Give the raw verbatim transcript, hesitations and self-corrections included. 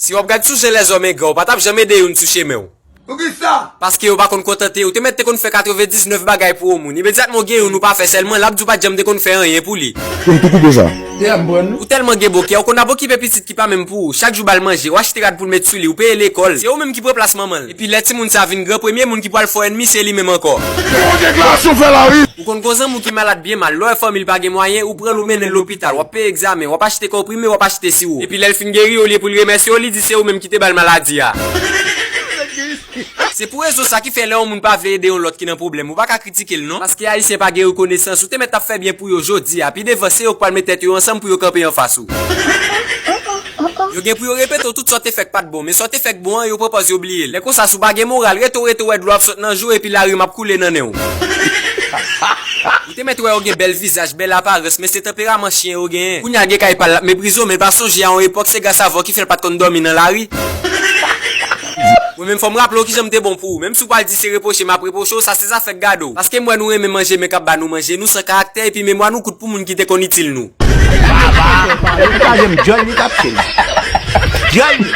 Si w ap gad sou jan lèzòm engra, ou pa t ap janm ede youn sou chemen w. Poukisa? Paske yo pa konn kontante, ou te mèt te konn fè katrevendiznèf bagay pou yon moun. Imedyatman w gen youn ou pa fè sèlman, l ap di w pa t janm te konn fè anyen pou li. Ou tèlman gen bon kè, ou konn ap okipe pitit ki pa menm pou ou. Chak jou ba l manje, w achte rad pou l met sou li, ou peye lekòl. Se ou menm ki pran plas manman l. Epi lè timoun sa vin gran, premye moun ki pral fè w ènmi se li menm ankò. Ou konn gon zanmi w ki malad byen mal, lè w wè fanmi l pa gen mwayen, ou pran l ou mennen l lopital, w ap peye egzamen, w ap achte konprime, w ap achte siwo. Epi lè l fin geri, olye pou l remèsye w, li di se ou menm ki te ba l maladi a. Se pou rezon sa ki fè lè yon moun pa vle ede yon lòt ki nan pwoblèm, ou pa ka kritike l non. Paske Ayisyen pa gen rekonesans, ou te mèt ap fè byen pou yo jodi a, pi devan se yo k pral met tèt yo ansanm pou yo kanpe anfas ou. Yo gen pou yo repete w tout sa w te fè k pa t bon, men sa w te fè k bon an, yo pran pòz yo bliye l. Lè konsa, si w pa gen moral, rete w rete w wè dlo ap sot nan je w epi larim ap koule nan nen w. Ou te mèt wè yo gen bèl vizaj, bèl aparans, men se tanperaman chen yo genyen. Kounye a gen kay pa l l ap meprize w, men l pa sonje a yon epòk se gras a vò ki fè l pa t konn dòmi nan lari. Mwen menm fò m raple w kijan m te bon pou ou. Menm si w pral di se repwoche m ap repwoche w, sa se zafè k gade w. Paske m wè nou renmen manje men k ap ba nou manje, nou san karaktè epi memwa nou kout pou moun ki te konn itil nou. Pale, pale, pale, m dyòl li t ap fè m. Dyòl li.